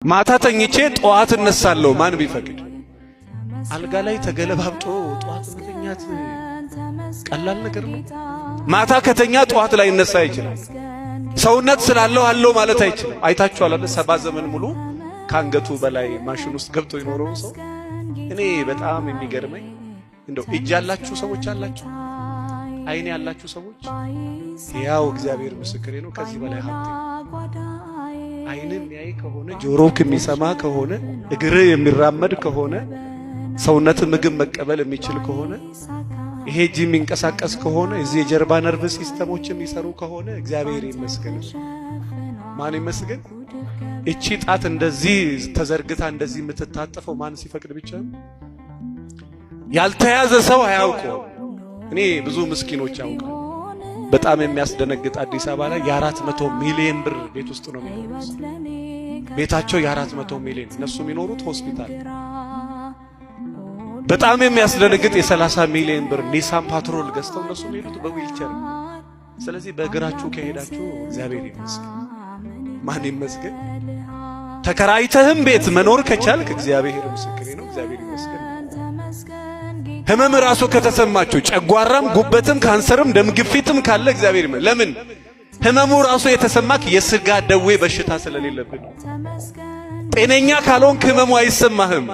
ማታ ተኝቼ ጠዋት እነሳለሁ። ማን ቢፈቅድ? አልጋ ላይ ተገለባብጦ ጠዋት መተኛት ቀላል ነገር ነው። ማታ ከተኛ ጠዋት ላይ ይነሳ ይችላል። ሰውነት ስላለው አለው ማለት አይችልም። አይታችኋል አይደል? 70 ዘመን ሙሉ ከአንገቱ በላይ ማሽን ውስጥ ገብቶ የኖረው ሰው። እኔ በጣም የሚገርመኝ እንደው እጅ ያላችሁ ሰዎች አላችሁ፣ አይን ያላችሁ ሰዎች፣ ያው እግዚአብሔር ምስክሬ ነው። ከዚህ በላይ ሀብት አይን የሚያይ ከሆነ፣ ጆሮክ የሚሰማ ከሆነ፣ እግር የሚራመድ ከሆነ፣ ሰውነት ምግብ መቀበል የሚችል ከሆነ፣ ይሄ እጅ የሚንቀሳቀስ ከሆነ፣ እዚህ የጀርባ nerve system ኦች የሚሰሩ ከሆነ እግዚአብሔር ይመስገን። ማን ይመስገን? እቺ ጣት እንደዚህ ተዘርግታ እንደዚህ የምትታጠፈው ማን ሲፈቅድ ብቻ ነው? ያልተያዘ ሰው አያውቀው። እኔ ብዙ ምስኪኖች ያውቃል። በጣም የሚያስደነግጥ አዲስ አበባ ላይ የ400 ሚሊዮን ብር ቤት ውስጥ ነው የሚኖሩት። ቤታቸው የ400 ሚሊዮን፣ እነሱ የሚኖሩት ሆስፒታል። በጣም የሚያስደነግጥ የ30 ሚሊዮን ብር ኒሳን ፓትሮል ገዝተው እነሱ የሚሄዱት በዊልቸር። ስለዚህ በእግራችሁ ከሄዳችሁ እግዚአብሔር ይመስገን። ማን ይመስገን? ተከራይተህም ቤት መኖር ከቻልክ እግዚአብሔር ምስክሬ ነው፣ እግዚአብሔር ይመስገን። ህመም ራሱ ከተሰማችሁ ጨጓራም፣ ጉበትም፣ ካንሰርም፣ ደም ግፊትም ካለ እግዚአብሔር ይመስገን። ለምን? ህመሙ ራሱ የተሰማክ የስጋ ደዌ በሽታ ስለሌለብን። ጤነኛ ካልሆንክ ህመሙ አይሰማህም።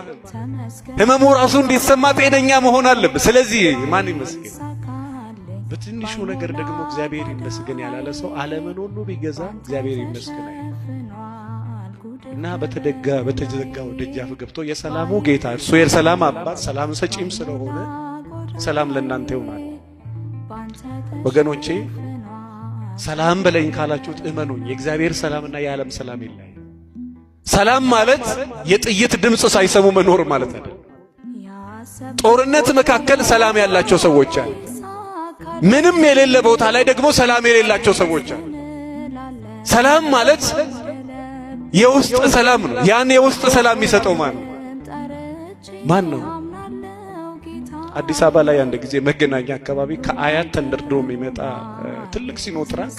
ህመሙ ራሱ እንዲሰማ ጤነኛ መሆን አለብህ። ስለዚህ ማን ይመስገን? በትንሹ ነገር ደግሞ እግዚአብሔር ይመስገን ያላለ ሰው ዓለምን ሁሉ ቢገዛ እግዚአብሔር ይመስገን እና በተዘጋው ደጃፍ ገብቶ የሰላሙ ጌታ፣ እርሱ የሰላም አባት ሰላም ሰጪም ስለሆነ ሰላም ለእናንተ ይሆናል። ወገኖቼ፣ ሰላም በለኝ ካላችሁት እመኑኝ የእግዚአብሔር ሰላምና የዓለም ሰላም ይለያል። ሰላም ማለት የጥይት ድምፅ ሳይሰሙ መኖር ማለት አይደለም። ጦርነት መካከል ሰላም ያላቸው ሰዎች አሉ። ምንም የሌለ ቦታ ላይ ደግሞ ሰላም የሌላቸው ሰዎች አሉ። ሰላም ማለት የውስጥ ሰላም ነው። ያን የውስጥ ሰላም የሚሰጠው ማን ነው? ማን ነው? አዲስ አበባ ላይ አንድ ጊዜ መገናኛ አካባቢ ከአያት ተንደርድሮ የሚመጣ ትልቅ ሲኖትራክ፣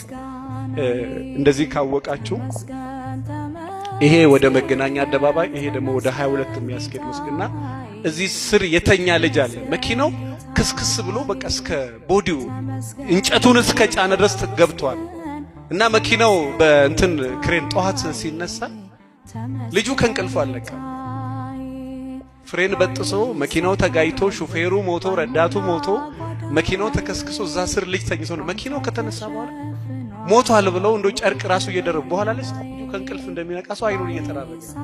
እንደዚህ ካወቃችሁ ይሄ ወደ መገናኛ አደባባይ፣ ይሄ ደግሞ ወደ 22 የሚያስኬድ መስግና እዚህ ስር የተኛ ልጅ አለ። መኪናው ክስክስ ብሎ በቃ እስከ body ው እንጨቱን እስከ ጫነ ድረስ ገብቷል። እና መኪናው በእንትን ክሬን ጠዋት ሲነሳ ልጁ ከእንቅልፉ አልነቃም። ፍሬን በጥሶ መኪናው ተጋይቶ ሹፌሩ ሞቶ ረዳቱ ሞቶ መኪናው ተከስክሶ እዛ ስር ልጅ ተኝቶ ነው። መኪናው ከተነሳ በኋላ ሞቷል ብለው እንደ ጨርቅ ራሱ እየደረቡ በኋላ ልጅ ከእንቅልፍ እንደሚነቃ ሰው አይኑን እየጠራረገ